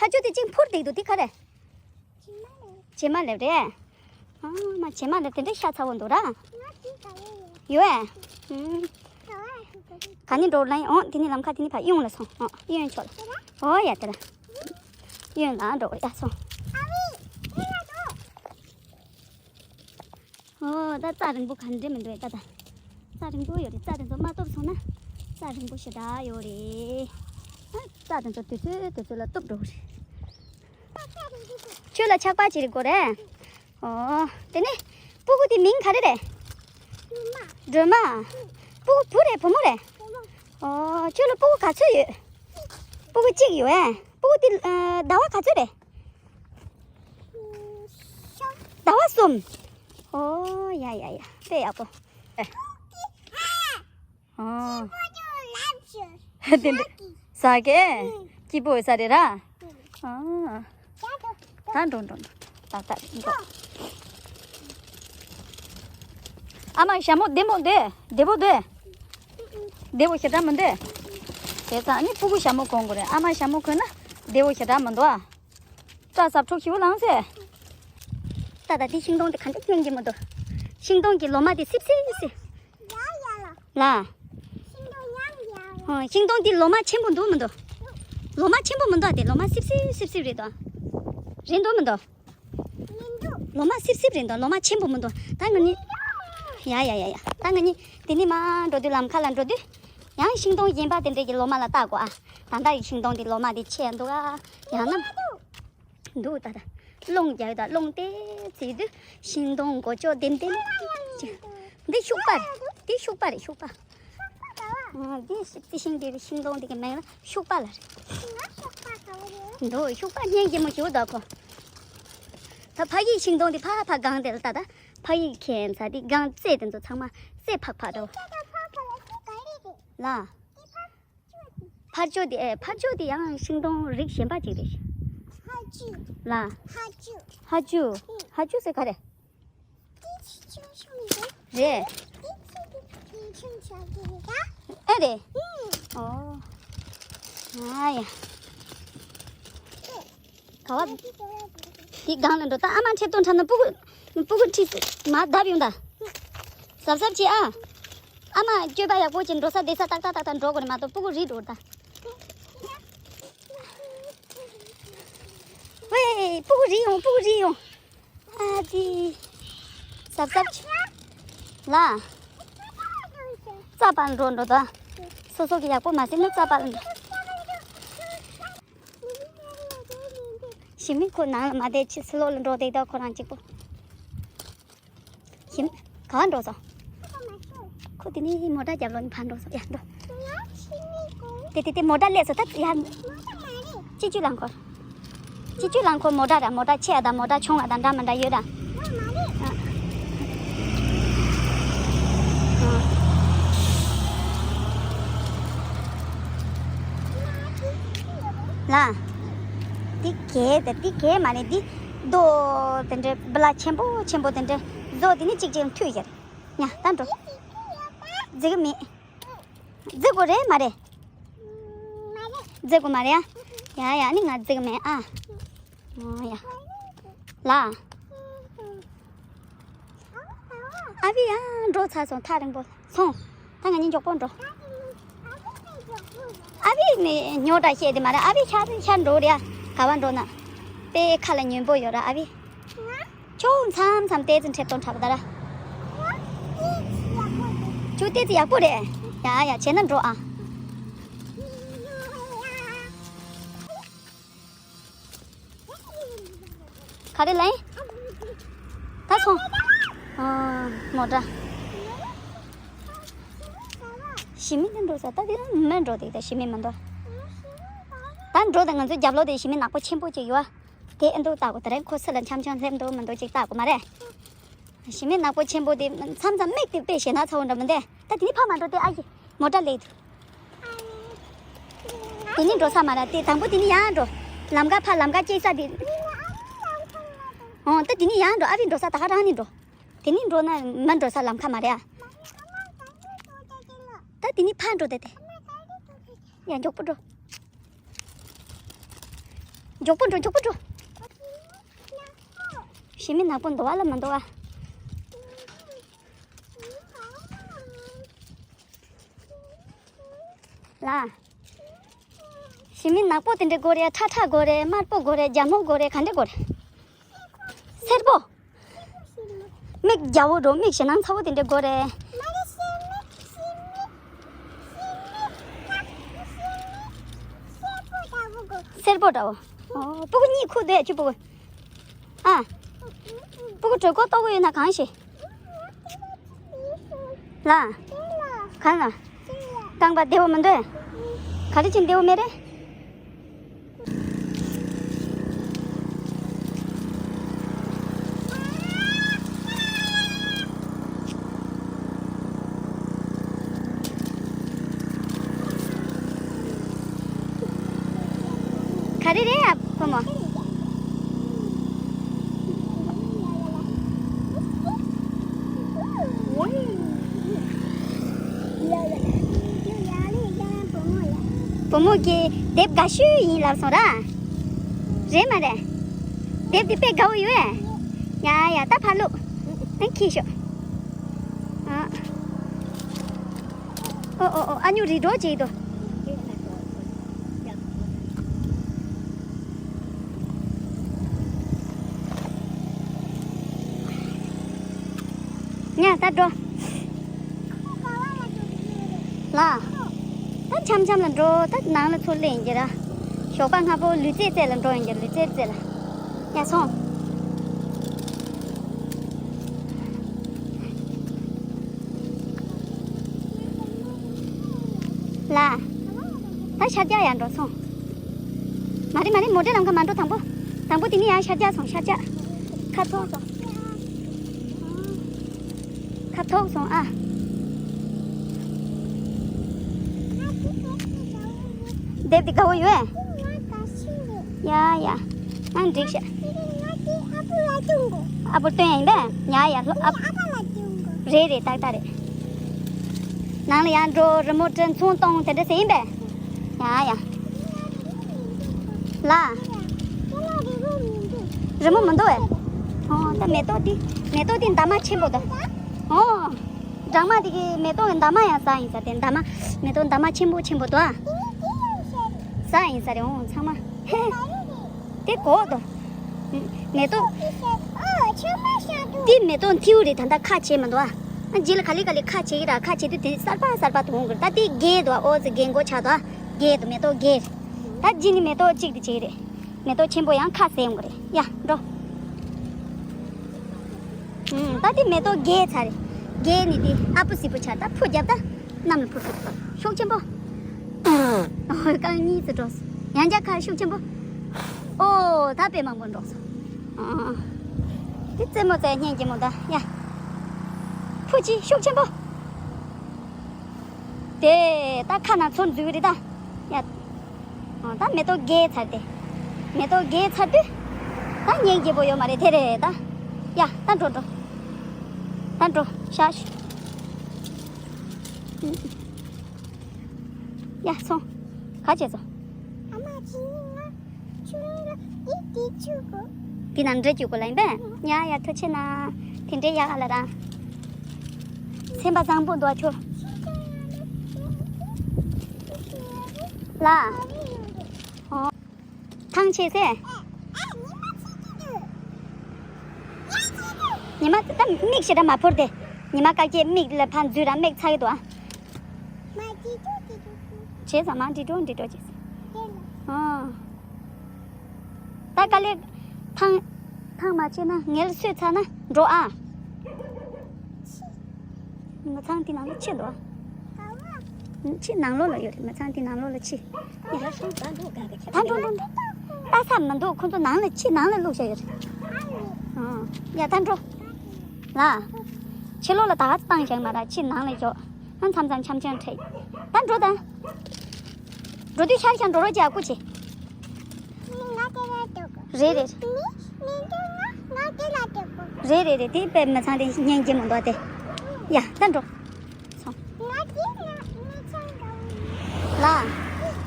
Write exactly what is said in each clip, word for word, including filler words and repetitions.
ཕ་ཆུ་དེ་གཅིག་འཕུར་བསྡད་འདུག་དེ་ག་རེད། བྱེ་མ་ལེབ་རེད། ཨ་མ་བྱེ་མ་ལེབ་དེ་འདྲ་ཤ་ཚ་བོ་འདུག་ར། ཡོད་ཨེ། ཨུམ། ག་ནས་འགྲོ་ལ་ཡིན། ཨོ་དེ་ནས་ལམ་ཁ་དེ་ནས་ཕར་གཡོན་ལ་སོང་། ཨོ་གཡོན་ཕྱོགས་ལ། ཨོ་ཡ་དེ་ལ། གཡོན་ལ་འགྲོ་ཡ་སོང་། ཨོ་ད་རྩྭ་རིང་པོ་ག་འདྲ་མི་འདུག་ད་ད། རྩྭ་རིང་པོ་ཡོད་རེད། རྩྭ་དེ་ཚོ་མ་གཏུབ་སོང་ན་རྩྭ་རིང་པོ་ཞེ་དྲག་ཡོད་རེད། ཨ་རྩྭ་དེ་ཚོ་དུས་ཚོད་དུས་ཚོད་ལ་གཏུབ་འགྲོ་གི་རེད། ཁྱོད་ལ་ཆག་པ་ཅིག་རེད་དགོས་རེད། ཨོ། དེ་ནས་སྤུ་གུ་དེ་མིང་ག་རེ་རེད། སྒྲོལ་མ། སྒྲོལ་མ། སྤུ་གུ་བུ་རེད་བུ་མོ་རེད། སྒྲོལ་མ། ཨོ་ཁྱོད་ལ་སྤུ་གུ་ག་ཚོད་ཡོད། སྤུ་གུ་གཅིག་ཡོད་ཨེ། སྤུ་གུ་དེ་ཨ་ཟླ་བ་ག་ཚོད་རེད། ཟླ་བ་གསུམ། ཨོ་ཡ་ཡ་ཡ་དཔེ་ཡག་པོ། ཨོ། དེ་འདྲ་ཟ་གི་སྐྱིད་པོ་ཡོད་ས་རེད་ར། ཨོ། ད་འགྲོ་འགྲོ་འགྲོ། ད་ད་འགྲོ། ཨ་མ་ཞྭ་མོ་བདེ་མོ་འདུག་བདེ་པོ་འདུག་བདེ་པོ་ཞེ་དྲག་མི་འདུག་དེ་ཙང་ནི་སྤུ་གུ་ཞྭ་མོ་གོན་དགོས་རེད། ཨ་མ་ཞྭ་མོ་གོན་ན་བདེ་པོ་ཞེ་དྲག་མི་འདུག་ཨ། སྐྲ་ཟབ་འཁྲུག་ཞིག་ལངས་སེ། ད་ད་དེ་ཤིང་སྡོང་དེ་ག་འདྲ་སྙན་གྱི་མི་འདུག་ཤིང་སྡོང་གི་ལོ་མ་དེ་སིབ་སིབ་སིབ། ལ། ཤིང་སྡོང་དེ་ལོ་མ་ཆེན་པོ་འདུག་མི་འདུག་ལོ་མ་ཆེན་པོ་མི་འདུག་དེ་ལོ་མ་སིབ་སིབ་སིབ་སིབ་རེད་དོ། རེད་འདུག་མི་འདུག་ལོ་མ་སིབ་སིབ་རེད་འདུག་ལོ་མ་ཆེན་པོ་མི་འདུག་ད་ང་གཉིས། ཡ་ཡ་ཡ་ཡ། ད་ང་གཉིས་དེ་ནས་མར་འགྲོ་དུས་ལམ་ཁ་ལ་འགྲོ་དུས། ཡང་ཤིང་སྡོང་གཞན་པ་དེ་འདྲས་ཀྱི་ལོ་མ་ལ་བལྟ་དགོས་ཨ། ད་ལྟ་ཡི་ཤིང་སྡོང་དེ་ལོ་མ་དེ་ཆེ་འདུག་ཨ། ཡང་ན། འདུག་ད་ད། རླུང་རྒྱག་ད་རླུང་དེ་བྱེད་དུས་ཤིང་སྡོང་མགོ་ལྕོག་ལྡེམ་ལྡེམ་ཅིག་འདི་ཤུག་པ་རེད། འདི་ཤུག་པ་རེད་ཤུག་པ། ཨ་འདི་ཤི་འདི་ཤིང་དེ་ཤིང་སྡོང་དེ་གི་མིང་ལ་ཤུག་པ་ལ་རེད། འདུག་ཤུག་པ་སྙན་གྱི་མོ་ཞུ་ད་ཁོ། ད་ཕ་ཡི་ཤིང་སྡོང་དེ་ཕ་ཕ་གང་དེ་ལ་ད་ད་ཕ་ཡི་ཁྱེད་ཚ་དེ་གང་རྩེ་དེ་ཚོ་ཚང་མ་རྩེ་ཕག་ཕག་འགྲོ། ལ། ཕར་ཕྱོགས་དེ་ཨེ་ཕར་ཕྱོགས་དེ་ཡང་ཤིང་སྡོང་རིགས་གཞན་པ་ཅིག་རེད། ཧ་ཅུ། ལ། ཧ་ཅུ། ཧ་ཅུ། ཧ་ཅུ་ཟེར་ག་རེ། རེད། ཨེ་རེད། ཨོ། ང་ཡ། ག་བ། དེ་སྒང་ལ་འགྲོ་ད་ཨ་མ་འཁྲབ་སྟོན་འཁྲབ་ན་སྤུ་གུ། སྤུ་གུ་ཁྲིད་མ་བརྡབ་ཡོང་ད། གཟབ་གཟབ་བྱེད་ཨ། ཨ་མ་སྤྱོད་པ་ཡག་པོ་བྱེད་འགྲོ་ས་བསྡད་ས་ཏག་ཏག་ཏག་ཏག་འགྲོ་དགོས་རེད་མ་གཏོགས་སྤུ་གུ་རིལ་འགྲོ་ད། ཝེ་སྤུ་གུ་རིལ་ཡོང་སྤུ་གུ་རིལ་ཡོང་། ཨ་ཙི། གཟབ་གཟབ་བྱེད། ལ། རྩྭ་པར་འགྲོ་འགྲོ་ད། སོ་སོ་གི་ཡག་པོ་མ་ཟིན་ན་རྩྭ་པར་འགྲོ། ཞི་མི་ཁོ་ནང་ལ་མ་བསྡད་ཕྱི་ཕྱི་ལོགས་ལ་འགྲོ་བསྡད་ད་ཁོ་རང་གཅིག་པོ། ཞི་མི་ག་བ་འགྲོ་སོང་། ཁོ་དེ་ནས་མོ་ཊ་རྒྱབ་ལོག་ནས་ཕར་འགྲོ་སོང་ཡ་འགྲོ། དེ་དེ་དེ་མོ་ཊ་སླེབས་སོང་ད་ཡ། སྤྱི་སྤྱོད་རླངས་འཁོར། སྤྱི་སྤྱོད་རླངས་འཁོར་མོ་ཊ་ར་མོ་ཊ་ཆེ་ཡ་དང་མོ་ཊ་ཆུང་ཡ་དང་འདྲ་མི་འདྲ་ཡོད་ད། ལ། འདི་གས་དེ་འདི་གས་མ་རེད་འདི། རྡོ་དེ་འདྲའི་བླ་ཆེན་པོ་ཆེན་པོ་དེ་འདྲའི་བཟོ་དེ་ནི་གཅིག་གཅིག་མཐུད་ཡ་རེད། ཡ་ད་འགྲོ། རྫི་གི་མེད། རྫི་གོ་རེད་མ་རེད། རྫི་གོ་མ་རེད་ཨ། ཡ་ཡ་ནི་ང་རྫི་གི་མེད་ཨ། ཨོ་ཡ། ལ། ཨ་བི་ཡ་འགྲོ་ཚར་སོང་ཐག་རིང་པོ་སོང་། ད་ང་གཉིས་མགྱོགས་པོ་འགྲོ། ཨ་བི་ནི་ཉོ་འདྲ་བཤད་དེ་མ་རེད་ཨ་བི་ཤར་ཤར་འགྲོ་རེད་ཨ། ག་བ་འགྲོ་ན། དཔེ་ཁ་ལ་ཉོན་པོ་ཡོད་ར་ཨ་བི། ཁྱོད་མཚམས་མཚམས་ཏོག་ཙམ་འཁྲབ་སྟོན་འཁྲབ་ད་ར། ཁྱོད་ཏོག་ཙམ་ཡག་པོ་རེད། ཡ་ཡ་བྱས་ན་འགྲོ་ཨ། ག་རེ་ལབ་ཡིན། ད་སོང་། ཨ། མོ་ཊ། ཞི་མི་ནི་འགྲོ་ས་ད་དེ་མི་འགྲོ་དེ་ད་ཞི་མི་མི་འདུག་ད་འགྲོ་ད་ང་ཚོའི་རྒྱབ་ལོགས་དེ་ཞི་མི་ནག་པོ་ཆེན་པོ་ཅིག་ཡོད། དེ་ཨེ་འདུག་ལྟ་གོ་དེ་རིང་ཁོ་སུ་ལ་འཆམ་འཆམ་སླེབས་འདུག་མི་འདུག་ཅིག་ལྟ་གོ་མ་རེད། ཞི་མི་ནག་པོ་ཆེན་པོ་དེ་མཚམས་མཚམས་མིག་དེ་དཔེ་ཞེ་ན་ཚ་བོ་འདྲ་མི་འདུག་ད་དེ་ནི་ཕར་མ་འགྲོ་དེ་ཨ་ཡེ། མོ་ཊ་སླེབས་འདུག་དེ་ནི་འགྲོ་ས་མ་རེད་དེ་དང་པོ་དེ་ནི་ཡང་འགྲོ། ལམ་ཁ་ཕར་ལམ་ཁ་སྐྱེལ་ས་དེ། འོ་ད་དེ་ནི་ཡང་འགྲོ་ཨ་བི་འགྲོ་ས་ད་ག་རང་ནི་འགྲོ། དེ་ནི་འགྲོ་ན་མ་འགྲོ་ས་ལམ་ཁ་མ་རེད་ཨ། ད་དེ་ནི་ཕར་འགྲོ་དེ་དེ། ཡ་མགྱོགས་པོ་འགྲོ། མགྱོགས་པོ་འགྲོ། མགྱོགས་པོ་འགྲོ། ཞི་མི་ནག་པོ་འདུག་བ་ལ་མི་འདུག་བ། ལ། ཞི་མི་ནག་པོ་དེ་འདྲ་དགོས་རེད། ཁྲ་ཁྲ་དགོས་རེད། དམར་པོ་དགོས་རེད། རྒྱ་སྨུག་དགོས་རེད། ག་འདྲ་དགོས་རེད། སེར་པོ། མིག་རྒྱ་བོ་འགྲོ། མིག་ཞེ་སྣང་ཚ་བོ་དེ་འདྲ་དགོས་རེད། སེར་པོ་འདྲ་བོ། ཨོ། སྤུ་གུ་གཉིད་ཁུག་བསྡད་ཁྱོད་སྤུ་གུ། ཨ། སྤུ་གུ་གྲོད་ཁོག་ལྟོགས་ཀྱི་ཡོད་ན་གང་ཞིག་ལ། གང་ལ། རྐང་པ་བདེ་བོ་མི་འདུག་ག་རེ་བྱས་བདེ་བོ་མེད་རེད། ག་རེ་རེད་ཨ་བུ་མོ། བུ་མོ་གིས་དེབ་དགའ་ཤོས་ཡིན་ལབ་སོང་ར། རེད་མ་རེད། དེབ་དེ་དཔེ་དགའ་བོ་ཡོད། ཡ་ཡ་ད་ཕར་བླུགས། ཨ་འཁྱེར་ཤོག་ཨ། ཨོ་ཨོ་ཨོ། ཨ་ཉུ་རི་འགྲོ་བྱེད་དོ། ཉ་ད་འགྲོ། ལ། ད་འཆམ་འཆམ་ལ་འགྲོ། ད་ནང་ལ་ཚུར་སླེབས་ཡིན་གྱི་ར། ཞོགས་པ་སྔ་པོ་ལུས་རྩལ་རྩེད་ལ་འགྲོ་ཡིན་གྱི། ལུས་རྩལ་རྩེད་ལ། ཡ་སོང་། ལ། ད་ཤར་རྒྱག་ཡར་འགྲོ་སོང་། མ་རེད་མ་རེད། མོ་ཊའི་ལམ་ཁ་མ་འགྲོ། དང་པོ། དང་པོ་དེ་ནས་ཡར་ཤར་རྒྱག་སོང་། ཤར་རྒྱག་ཁ་ཐོག་སོང་། ཁ་ཐོག་སོང་ཨ། དེབ་དེ་དགའ་བོ་ཡོད། ཡ་ཡ། ཨ་འགྲིག་ཤག་ཨ་བུ་སྟོན་ཡ་ཡིན་པས། ཡ་ཡ་ལྷོ་ཨ། རེད་རེད། ཏག་ཏག་རེད། ནང་ལ་ཡར་འགྲོ། རི་མོ་བྲིས། ཚོང་གཏོང་། དེ་འདྲ་ཟེར་ཡིན་པས། ཡ་ཡ། ལ། རི་མོ་མི་འདུག་བས། ཨོ་ད་མེ་ཏོག་འདི། མེ་ཏོག་འདི་འདབ་མ་ཆེན་པོ་འདུག་ཨོ། སྦྲང་མ་འདི་གི་མེ་ཏོག་གི་འདབ་མ་ཡང་ཟ་ཡིན་ས་རེད། འདབ་མ། མེ་ཏོག་འདབ་མ་ཆེན་པོ་ཆེན་པོ་འདུག་ཨ། ཟ་ཡིན་ས་རེད། ཨོ་ཚང་མ། ཧེ། དེ་གོག་འདུག་མེ་ཏོག་འདི་མེ་ཏོག་མཐེའུ་རེད། ད་ལྟ་ཁ་བྱེད་མི་འདུག་ཨ། རྗེས་ལ་ག་ལེ་ག་ལེ་ཁ་བྱེད་ཀྱི་ར། ཁ་བྱེད་དུས་དེ་གསར་པ་གསར་པ་དུ་འོང་གི་རེད། ད་དེ་རྒས་འདུག་ཨ། ཨོ་ཙི་རྒས་མགོ་ཆགས་འདུག་ཨ། རྒས་འདུག་མེ་ཏོག་རྒས། ད་རྗེས་ནི་མེ་ཏོག་གཅིག་དེ་བྱེད་ཀྱི་རེད། མེ་ཏོག་ཆེན་པོ་ཡང་ཁ་ཟས་ཡོང་གི་རེད། ཡ་འགྲོ། ཨུམ། ད་དེ་མེ་ཏོག་རྒས་ཚར་རེད། རྒས་ནི་དེ་ཨ་པོ་སི་པོ་ཆགས། ད་ཕུ་རྒྱབ་ད། གནམ་ལ་འཕུར་ཐུབ། ཤུགས་ཆེན་པོ། ཨོ་རྐང་གཉིས་ཙམ་འགྲོ་སོང་། ཡང་བསྐྱར་ཁ་ཤུགས་ཆེན་པོ། ཨོ་ད་དཔེ་མང་པོ་འགྲོ་སོང་། ཨ། དེ་རྩེད་མོ་རྩེ་སྙིང་རྗེ་མོ་ད། ཡ། ཕུ་ཅི་ཤུགས་ཆེན་པོ། དེ་ད་ཁ་ནང་ཚུར་འཛུལ་རེད་ད། ཡ། ཨ་ད་མེ་ཏོག་རྒས་ཚར་ཏེ། མེ་ཏོག་རྒས་ཚར་དུས། ད་སྙིང་རྗེ་པོ་ཡོད་མ་རེད། དེ་རེད་ད། ཡ་ད་འགྲོ་འགྲོ། ད་འགྲོ་ཤག་ཡ་སོང་། ག་བྱས་སོང་། ཨ་མ་ཁྱེད་ང་ཆུང་ལ་འདི་འདི་བཅུག་གོ། འདི་ནང་འདྲེ་བཅུག་གོ་ལ་ཡིན་པས། ཡ་ཡ་ཐུགས་རྗེ་གནང་། དེ་འདྲའི་ཡག་ལ་རང་། སེམས་པ་བཟང་པོ་འདུག་ཨ་ཁྱོད། ལ། ཨོ། ཐང་ཆད་སེ། ཉི་མ་ད་མིག་ཞེ་དྲག་མ་ཕོར་ཏེ། ཉི་མ་དཀར་སྐྱེས་མིག་ལ་ཕར་འཛུལ་ར་མིག་ཚ་གི་འདུག་ཨ། བྱས་ཙང་མ་འདྲི་འགྲོ་འདྲི་འགྲོ་བྱས། ཨོ། ད་དཀའ་ལས། ཐང་། ཐང་མ་ཆད་ན་ངལ་གསོས་ཚར་ན་འགྲོ་ཨ། མི་ཚང་དེ་ནང་ལ་ཕྱིན་འདུག་ཨ། ཕྱི་ནང་ལོགས་ལ་ཡོད་རེད། མི་ཚང་དེ་ནང་ལོགས་ལ་ཕྱིན། ད་འགྲོ་འགྲོ་འགྲོ། ལྟ་ས་མི་འདུག་ཁོ་ཚོ་ནང་ལ་ཕྱི་ནང་ལ་བླུགས་བཞག་ཡོད་རེད། ཨ། ཡ་ད་འགྲོ། ལ། ཕྱི་ལོགས་ལ་ད་ག་ཚོད་བཏང་བཞག་མ་ར། ཕྱི་ནང་ལ་འཇོག་ཨ་མཚམས་མཚམས་འཆམ་འཆམ་འཕྲད། ད་འགྲོ་ད། འགྲོ་དུས་ཤར་ཤར་འགྲོ་རོགས་བྱས། ཨ་སྐུ་མཁྱེན། ང་དེ་ལ་འགྲོ་དགོས། རེད་རེད། མི་མི་འགྲོ་ན་ང་དེ་ལ་འགྲོ་དགོས། རེད་རེད་རེད། དེ་དཔེ་མི་ཚང་དེ་སྙིང་རྗེ་མོ་འདུག་སྟེ། ཡ་ད་འགྲོ། སོང་། ང་དེ་ལ་མི་ཚང་འགྲོ། ལ། དེ་དེ་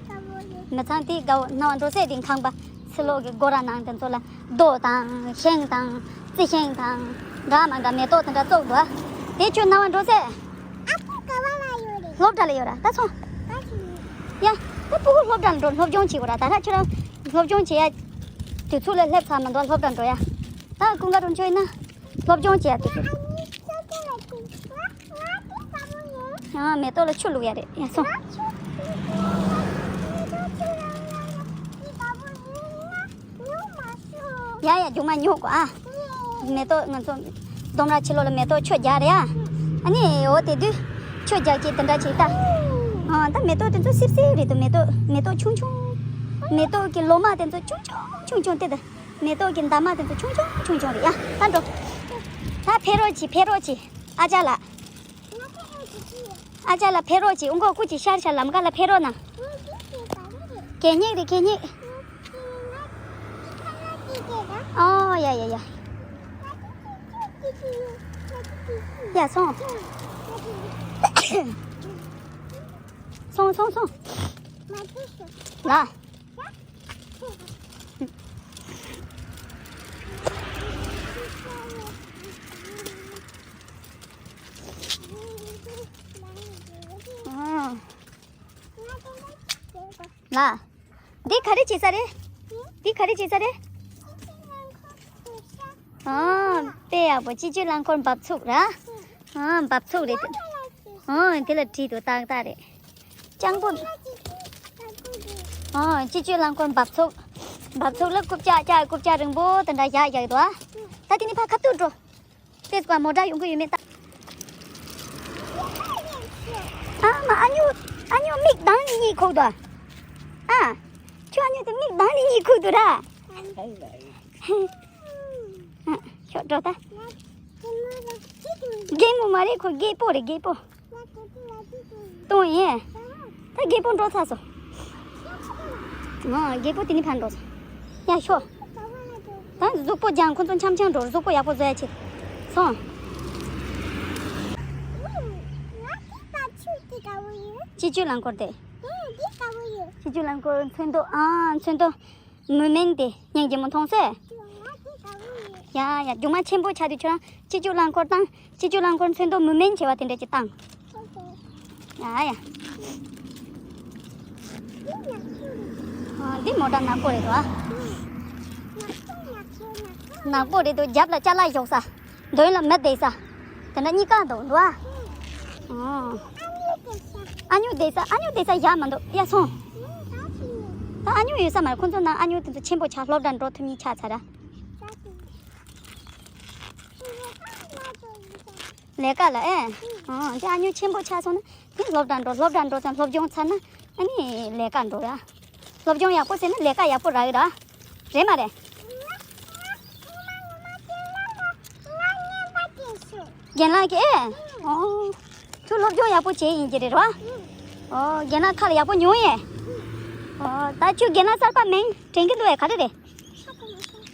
དགའ་བོ་རེད། མི་ཚང་དེའི་དགའ་བོ་སྣང་བ་འགྲོ་སའི་རིང་ཁང་པ་ཕྱི་ལོགས་ཀྱི་སྒོ་ར་ནང་དེ་ཚོ་ལ་རྡོ་དང་ཤིང་དང་རྩི་ཤིང་དང་འདྲ་མ་འདྲ་མེ་ཏོག་དེ་འདྲ་བཙུགས་འདུག་དེ་ཁྱོད་སྣང་བ་འགྲོ་སའི། ཨ་ཁུ་ག་བ་ལ་ཡོད་རེད། སློབ་གྲྭ་ལ་ཡོད་ར་ད་སོང་། ད་ཁྱོད་ཡ། ད་ཕྲུ་གུ་སློབ་གྲྭ་ལ་འགྲོ་སློབ་སྦྱོང་བྱེད་དགོས་ར་ད་ད་ཁྱོད་རང་སློབ་སྦྱོང་བྱེད་ཡ། དུས་ཚོད་ལ་སླེབས་ཚར་མ་འདུག་སློབ་གྲྭ་འགྲོ་ཡ། ད་ཀུན་དགའ་རུ་འཕྱོ་ཡིན་ན། སློབ་སྦྱོང་བྱེད་ཡ་དེ། ཨ་མེ་ཏོག་ལ་ཆུ་བླུག་ཡ་རེད་ཡ་སོང་། ཡ་ཡ་རྒྱུག་མ་ཉོག་གོ་ཨ། མེ་ཏོག་ང་ཚོ་ལྡུམ་ར་ཕྱི་ལོགས་ལ་མེ་ཏོག་ཆུ་རྒྱག་རེད་ཨ། ཨ་ནི་འོ་དེ་དུས་ཆུ་རྒྱག་ཅིག་དེ་འདྲ་བྱེད་ད། ཨ་ད་མེ་ཏོག་དེ་ཚོ་སིབ་སིབ་རེད་འདུག་མེ་ཏོག་མེ་ཏོག་ཆུང་ཆུང་། མེ་ཏོག་གི་ལོ་མ་དེ་ཚོ་ཆུང་ཆུང་ཆུང་ཆུང་དེ་དང་། མེ་ཏོག་གི་འདབ་མ་དེ་ཚོ་ཆུང་ཆུང་ཆུང་ཆུང་རེད་ཡ་ད་འགྲོ། ད་ཕེབས་རོགས་གྱིས་ཕེབས་རོགས་གྱིས་ཨ་ཅག་ལགས། ཨ་ཅག་ལགས་ཕེབས་རོགས་གྱིས་ཨུ་མགོ་སྐུ་གྱིས་ཤར་ཤར་ལམ་ཁ་ལ་ཕེབས་རོགས་གནང་། གད་སྙིགས་རེད་གད་སྙིགས། ཨོ་ཡ་ཡ་ཡ། ཡ་སོང་། སོང་སོང་སོང་། ལ། ལ། འདི་ག་རེ་བྱེད་ས་རེད། འདི་ག་རེ་བྱེད་ས་རེད། ཨ། དཔེ་ཡག་པོ་སྤྱི་སྤྱོད་རླངས་འཁོར་འབབ་ཚུགས་ར། ཨ། འབབ་ཚུགས་རེད། ཨ། དེ་ལ་བྲིས་འདུག་ཏག་ཏག་རེད། སྤྱང་པོ། ཨ། སྤྱི་སྤྱོད་རླངས་འཁོར་འབབ་ཚུགས། འབབ་ཚུགས་ལ་རྐུབ་བཀྱག་བཀྱག་རྐུབ་བཀྱག་རིང་པོ་དེ་འདྲ་བཞག་བཞག་འདུག་ཨ། ད་དེ་ནི་ཕར་ཁ་ཐུག་འགྲོ། ཏེས་ཀ་མོ་ཊ་ཡོང་གི་ཡོད་མེད་ལྟ། ཨ་མ་ཨ་ཉུ་ཨ་ཉུ་མིག་མདངས་གཉིས་ཁུག་ཏོ། ཨ། ཁྱོད་ཨ་ཉུ་དེ་མིག་མདངས་གཉིས་ཁུག་ཏོ་ར། ཨ། ཤོག་འགྲོ་ད། རྒད་མོ་མ་རེད་ཁོ་རྒད་པོ་རེད་རྒད་པོ། གཏོང་ཡིན། ད་རྒད་པོ་འགྲོ་ཚར་སོང་། ཨ། རྒད་པོ་དེ་ནི་ཕར་འགྲོ་སོང་། ཡ་ཤོག་ད་གཟུགས་པོ་སྦྱང་ཁོ་ཚོ་འཆམ་འཆམ་འགྲོ་གཟུགས་པོ་ཡག་པོ་བཟོ་ཡ་ཆེད། སོང་། སྤྱི་སྤྱོད་རླངས་འཁོར་དེ། སྤྱི་སྤྱོད་རླངས་འཁོར་ཚོན་མདོག་ཨ་ཚོན་མདོག་མུ་མེན་དེ་སྙིང་རྗེ་མོ་མཐོང་སེ། ཡ་ཡ་རྒྱུ་མ་ཆེན་པོ་ཆགས་དུས་ཁྱོད་རང་སྤྱི་སྤྱོད་རླངས་འཁོར་དང་སྤྱི་སྤྱོད་རླངས་འཁོར་ཚོན་མདོག་མུ་མེན་བྱེད་པ་དེ་འདྲ་ཅིག་བཏང་། ཡ་ཡ། ཨ། འདི་མོ་ཊ་ནག་པོ་རེད་དོ། ནག་པོ་རེད་དོ་རྒྱབ་ལ་ཅ་ལག་བཞག་ས། མདུན་ལ་མི་བསྡད་ས། དེ་འདྲ་གཉིས་ཀ་འདུག་འདུག་ཨ། ཨ་ཉུ་བསྡད་ས་ཨ་ཉུ་བསྡད་ས་ཡག་མི་འདུག་ཡ་སོང་། ད་ཨ་ཉུ་ཡོད་ས་མ་རེད་ཁོང་ཚོ་ནང་ཨ་ཉུ་དེ་ཚོ་ཆེན་པོ་ཆགས་སློབ་གྲྭ་འགྲོ་ཐུབ་མཁན་ཆགས་ཚར་ར། ལས་ཀ་ལ་ཨེ། ཨང་དེ་ཨ་ཉུ་ཆེན་པོ་ཆགས་སོང་ན་དེ་སློབ་གྲྭ་འགྲོ་སློབ་གྲྭ་འགྲོ་ཙང་སློབ་སྦྱོང་ཚར་ན་ཨ་ནི་ལས་ཀ་འགྲོ་ཡ། སློབ་སྦྱོང་ཡག་པོ་བྱས་ན་ལས་ཀ་ཡག་པོ་རག་གི་ར། རེད་མ་རེད། རྒན་ལགས་ཀྱིས་ཨེ། ཨོ། ཁྱོད་སློབ་སྦྱོང་ཡག་པོ་བྱས་ཡིན་གྱི་རེད་ར། ཨོ་རྒན་ལགས་ཁ་ལ་ཡག་པོ་ཉོན་ཡེ། ཨོ་ད་ཁྱོད་རྒན་ལགས་གསར་པ་མིང་དྲན་གྱི་འདུག་ཨེ་ག་རེ་རེད།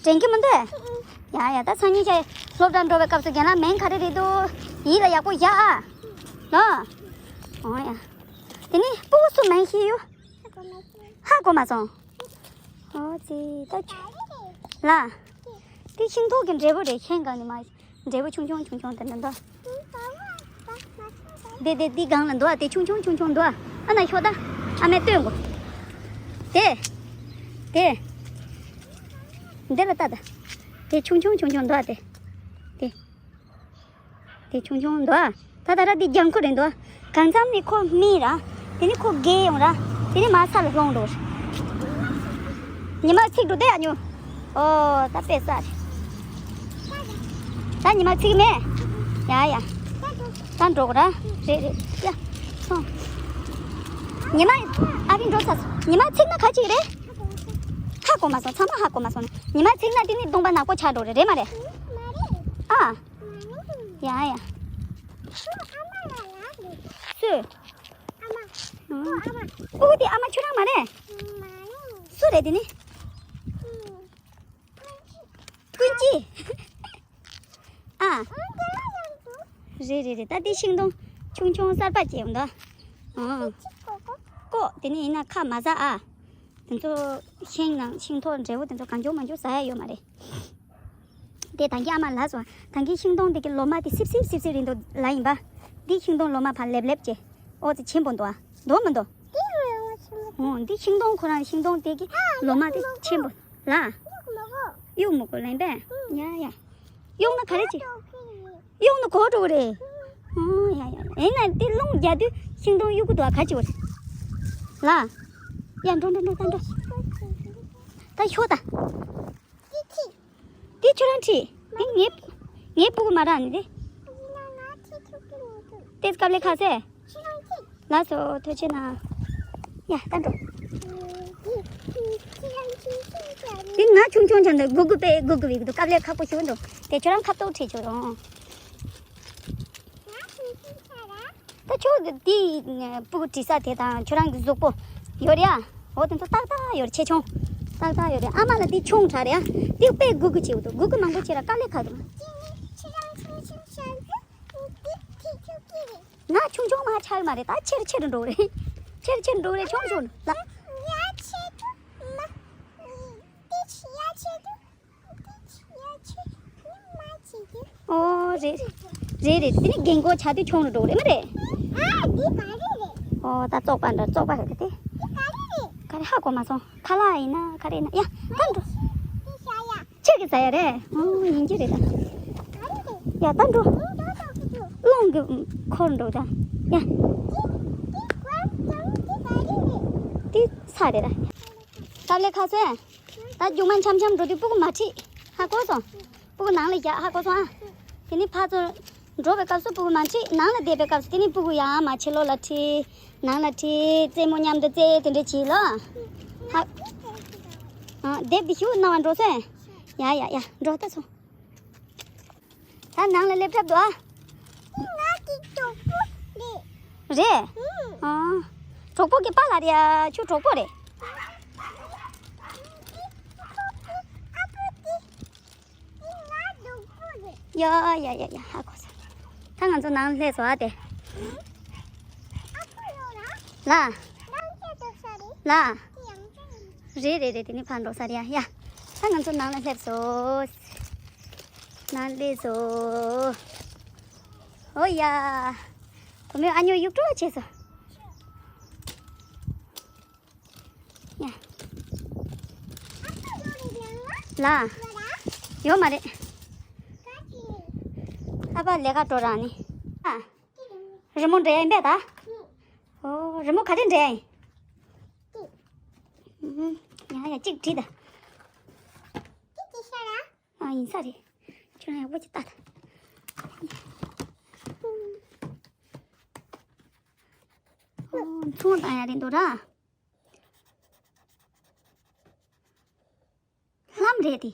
དྲན་གྱི་མི་འདུག་ཡ་ཡ་ད་སང་ཉིན་ཁྱེད་སློབ་གྲྭར་འགྲོ་བའི་སྐབས་སུ་རྒན་ལགས་མིང་ག་རེ་རེད་འདུག་ཡིད་ལ་ཡག་པོ་བཞག་ཨ། ལོ། ཨོ་ཡ། དེ་ནི་སྤུ་གུ་སུ་མིང་ཤེས་ཡོད། ཧ་གོ་མ་སོང་། ཨོ་ཙི་ད་ཁྱོད། ལ། དེ་ཤིང་ཏོག་གི་འབྲས་བུ་རེད་ཤིང་གང་ནས་མ། འབྲས་བུ་ཆུང་ཆུང་ཆུང་ཆུང་དེ་འདྲ་འདུག་དེ་དེ་འདི་སྒང་ལ་འདུག་ཨ་དེ་ཆུང་ཆུང་ཆུང་ཆུང་འདུག་ཨ། ཨ་ན་ཤོག་ད། ཨ་མས་སྟོན་གོ་དེ། དེ། འདི་ལ་ལྟ་ད། དེ་ཆུང་ཆུང་ཆུང་ཆུང་འདུག་ཨ་དེ། དེ། དེ་ཆུང་ཆུང་འདུག་ཨ། ད་ད་ར་འདི་ལྗང་ཁུ་རེད་འདུག་ཨ། གང་འཚམ་ནི་ཁོ་སྨིན་ར། དེ་ནི་ཁོ་རྒས་ཡོང་ར། དེ་ནི་མ་ས་ལ་ལྷུང་འགྲོ། ཉི་མ་ཚིག་འགྲོ་དེ་ཨ་ཉོ། ཨོ་ད་དཔེ་ས་རེད། ད་ཉི་མ་ཚིག་མེད། ཡ་ཡ། ད་འགྲོ་གོ་ར། རེད་རེད་ཡ། སོང་། ཉི་མ་ཨ་རི་འགྲོ་ཚར་སོང་། ཉི་མ་ཚིག་ན་ག་ཅིག་རེད། ཧ་གོ་མ་སོང་ཚང་མ་ཧ་གོ་མ་སོང་ན་ཉི་མ་ཚིག་ན་དེ་ནི་གདོང་པ་ནག་པོ་ཆགས་འགྲོ་རེད་རེད་མ་རེད། ཨ། ཡ་ཡ། སུ། ཨ་མ། ཨོ་དེ་ཨ་མ་ཁྱོད་རང་མ་རེད། སུ་རེད་དེ་ནི། ཀུན་གྱི། ཨ། རེད་རེད་རེད་ད་དེ་ཤིང་སྡོང་ཆུང་ཆུང་གསར་པ་སྐྱེས་འདུག་ཨ། ཀོ་དེ་ནི་ཡིན་ན་ཁ་མ་ཟ་ཨ། དེ་ཚོ་ཤིང་ནང་ཤིང་ཐོག་འབྲས་བུ་དེ་ཚོ་གང་བྱུང་མང་བྱུང་ཟ་ཡ་ཡོད་མ་རེད། དེ་ད་གིན་ཨ་མ་ལབ་སོང་། ད་གིན་ཤིང་སྡོང་དེ་གི་ལོ་མ་དེ་སིབ་སིབ་སིབ་སིབ་རེད་འདུག་ལབ་ཡིན་པ། འདི་ཤིང་སྡོང་ལོ་མ་ཕར་ལེབ་ལེབ་བྱས། ཨོ་ཙི་ཆེན་པོ་འདུག་ཨ། འདུག་མི་འདུག་འདི་ལོ་མ་ཆེན་པོ་འདུག་འོ་འདི་ཤིང་སྡོང་ཁོ་རང་ཤིང་སྡོང་དེ་གི་ཨ་ལོ་མ་དེ་ཆེན་པོ་ལ། གཡུག་མི་དགོས་ལབ་ཡིན་པས། ཡ་ཡ། གཡུག་ན་ག་རེ་བྱེད། གཡུག་ན་གོག་འགྲོ་གི་རེད། ཨོ་ཡ་ཡ་ཡ། ཡིན་ན་དེ་རླུང་རྒྱག་དུས་ཤིང་སྡོང་གཡུག་གི་འདུག་ཨ། ག་བྱེད་དགོས་རེད་ལ། ཡ་འགྲོ་འགྲོ་འགྲོ་ད་འགྲོ། ད་ཤོག་ད། དེ་ཁྱོད་རང་ཁྲིད། དེ་ངའི་ངའི་སྤུ་གུ་མ་རག་ནི་དེ། དེ་སྐབས་ལས་ཁ་ཟས། ལགས་སོ་ཐུགས་རྗེ་གནང་། ཡ་ད་འགྲོ། དེ་ང་ཆུང་ཆུང་ཆགས་འདུག་སྒུག་སྒུག་པས་སྒུག་སྒུག་བྱེད་ཀྱི་འདུག་སྐབས་ལས་ཁག་པོ་ཞིག་འདུག་དེ་ཁྱོད་རང་ཁ་ཏོག་ཁྲིད་ཆོག་རུང་། ད་ཁྱོད་དེ་སྤུ་གུ་བྲིས་ས་དེ་དང་ཁྱོད་རང་གི་གཟུགས་པོ་ཡོད་རེད་ཨ། འོ་དེ་ཚོ་ཏག་ཏག་ཡོད་རེད། ཆེ་ཆུང་ཏག་ཏག་ཡོད་རེད། ཨ་མ་ལ་དེ་ཆུང་དྲགས་རེད་ཨ། དེ་དཔེ་སྒུག་སྒུག་བྱེད་འདུག་སྒུག་སྒུག་མང་པོ་བྱས་ར་དཀའ་ལས་ཁག་འདུག་ང་ཆུང་ཆུང་མ་ཆགས་མ་རེད། ད་ཆེར་ཆེར་འགྲོ་རེད། ཆེར་ཆེར་འགྲོ་རེད། ཆུང་ཆུང་ལ། ཨོ་རེད་རེད་རེད། དེ་ནི་རྒན་གོག་ཆགས་དུས་ཆུང་རུ་འགྲོ་རེད་མ་རེད། ཨོ་ད་བཙོག་པ་འདྲ་བཙོག་པ་རེད་དེ། ག་རེ་ཧ་གོ་མ་སོང་། ཁ་ལག་ཡིན་ན་ག་རེ་ཡིན་ན། ཡ་ད་འགྲོ། ཁྱེད་ཀྱིས་ཟ་ཡ་རེད། ཨོ་ཡིན་གྱི་རེད་ད། ཡ་ད་འགྲོ། རླུང་གི་འཁོར་འགྲོ་ད། ཡ། དེ་ས་རེད་ད། སྐབས་ལས་ཁ་ཟས། ད་རྒྱུག་མ་འཆམ་འཆམ་འགྲོ་དུས་སྤུ་གུ་མ་ཁྲིད། ཧ་གོ་སོང་། སྤུ་གུ་ནང་ལ་བཞག་ཧ་གོ་སོང་ཨ། དེ་ནི་ཕར་ཚུར་འགྲོ་བའི་སྐབས་སུ་སྤུ་གུ་མ་ཁྲིད། ནང་ལ་བསྡད་པའི་སྐབས་སུ་དེ་ནི་སྤུ་གུ་ཡང་མ་ཕྱི་ལོགས་ལ་ཁྲིད། ནང་ལ་ཁྲིད། རྩེད་མོ་མཉམ་དུ་རྩེད། དེ་འདྲ་བྱེད་ལ། ཧ། ཨ་དེབ་དེ་ཞུ་གནང་བ་འགྲོ་སོང་། ཡ་ཡ་ཡ་འགྲོ་ད་སོང་། ད་ནང་ལ་སླེབས་གྲབས་འདུག་ཨ། ང་གི་གྲོགས་པོ་རེད། རེད། ཨ། གྲོགས་པོ་གི་པཱ་ལགས་རེད་ཡ། ཁྱོད་གྲོགས་པོ་རེད། ཡ་ཡ་ཡ་ཡ་ཧ་གོ་སོང་། ད་ང་ཚོ་ནང་སླེབས་སོང་ཨ་དེ། ལ། ལ། རེད་རེད་རེད། དེ་ནི་ཕར་འགྲོ་ས་རེད་ཡ། ཡ། ད་ང་ཚོ་ནང་ལ་སླེབས་སོང་། ནང་སླེབས་སོང་། ཨོ་ཡ། བུ་མོས་ཨ་ཉོ་གཡུག་བྲོ་བྱས་སོང་། ཡ། ལ། ཡོད་མ་རེད། ཨ་ཕ་ལས་ཀ་འགྲོ་རག་ནི། ཨ། རི་མོ་འབྲི་ཡ་ཡིན་པས་ད། ཨོ་རི་མོ་ག་རེ་འབྲི་ཡ་ཡིན། ཡ་ཡ་གཅིག་བྲིས་ད། ཨ་ཡིན་ས་རེད། ཁྱོད་རང་ཡག་པོ་ཅིག་ལྟ་ད། ཨོ་མཚོན་བཏང་ཡ་རེད་འདུག་ར། ལྷམ་རེད་དེ།